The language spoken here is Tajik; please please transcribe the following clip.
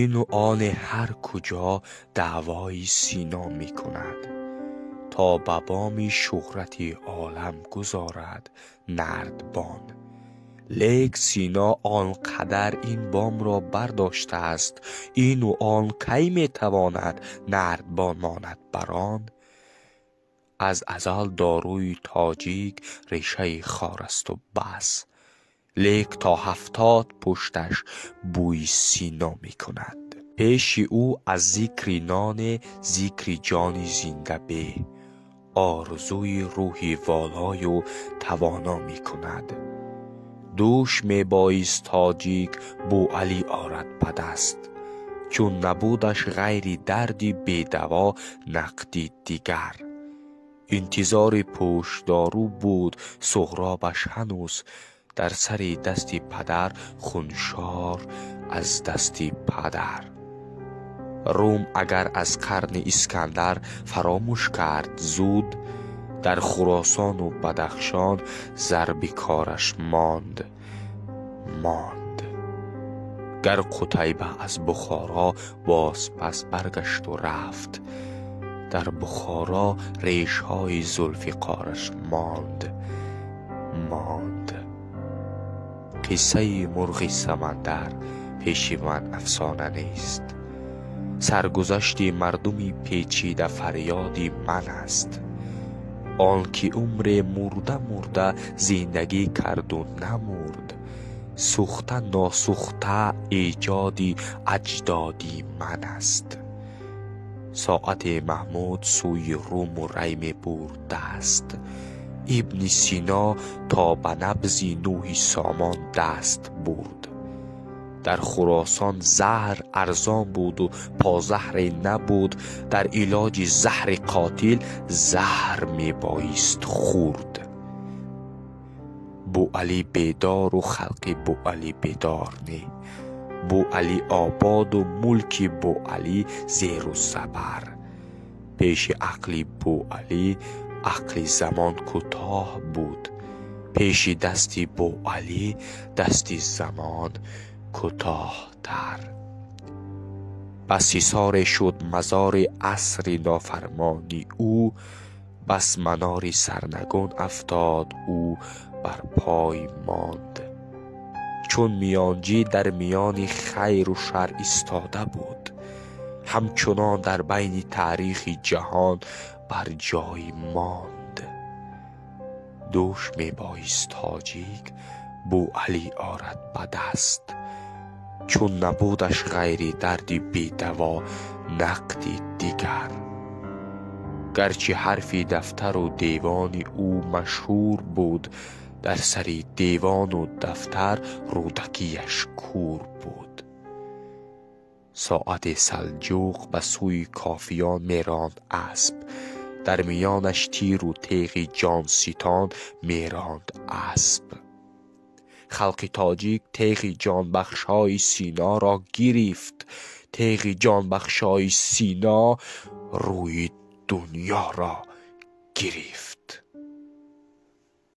Ину оне ҳар куҷо даъвои Сино мекунад, то ба боми шӯҳрати олам гузорад нардбон. Лек Сино он қадар ин бомро бардоштааст, ину он кай метавонад нардбон монад бар он? Аз азал дорӯи тоҷик решаи хор асту бас, лек то 70 пушташ бӯи Сино мекунад. Пеши ӯ аз зикри ноне зикри ҷони зинда беҳ, орзуи рӯҳи волою тавоно мекунад. Дӯш мебоист тоҷик Бӯалӣ орад ба даст, чун набудаш ғайри дарди бедаво нақди дигар. Интизори пӯшдору буд Суҳробаш ҳанӯз, дар сари дасти падар хуншор аз дасти падар. Рум агар аз қарни Искандар фаромӯш кард зуд, дар Хуросону Бадахшон зарби кораш монд, монд. Гар Қутайба аз Бухоро бозпас баргашту рафт, дар Бухоро решҳои Зулфиқораш монд, монд. Қиссаи мурғи самандар пеши ман афсона нест, саргузашти мардуми печида фарёди ман аст. Он ки умре мурда мурда зиндагӣ карду намурд, сӯхта носӯхта эҷоди аҷдоди ман аст. Соате Маҳмуд сӯи Руму Рай мебурд даст, Ибни Сино то ба набзи Нӯҳи Сомон даст бурд. Дар Хуросон заҳр арзон буду позаҳре набуд, дар илоҷи заҳри қотил заҳр мебоист хӯрд. Бӯалӣ бедору халқи Бӯалӣ бедор не, Бӯалӣ ободу мулки Бӯалӣ зеру забар. Пеши ақли Бӯалӣ ақли замон кӯтоҳ буд, пеши дасти Бӯалӣ дасти замон кӯтоҳтар. Бас ҳисоре шуд мазори асри нофармони ӯ, бас манори сарнагун афтод ӯ бар пой монд. Чун миёнҷӣ дар миёни хайру шар истода буд, ҳамчунон дар байни таърихи ҷаҳон бар ҷой монд. Дӯш мебоист тоҷик Бӯалӣ орад ба даст, чун набудаш ғайри дарди бедаво нақди дигар. Гарчи ҳарфи дафтару девони ӯ машҳур буд, дар сари девону дафтар Рӯдакияш кур буд. Соате Салҷуқ ба сӯи кофиён меронд асп, дар миёнаш тиру теғи ҷонситон меронд асп. Халқи тоҷик теғи ҷонбахшҳои Синоро гирифт, теғи ҷонбахшҳои Сино рӯи дунёро гирифт.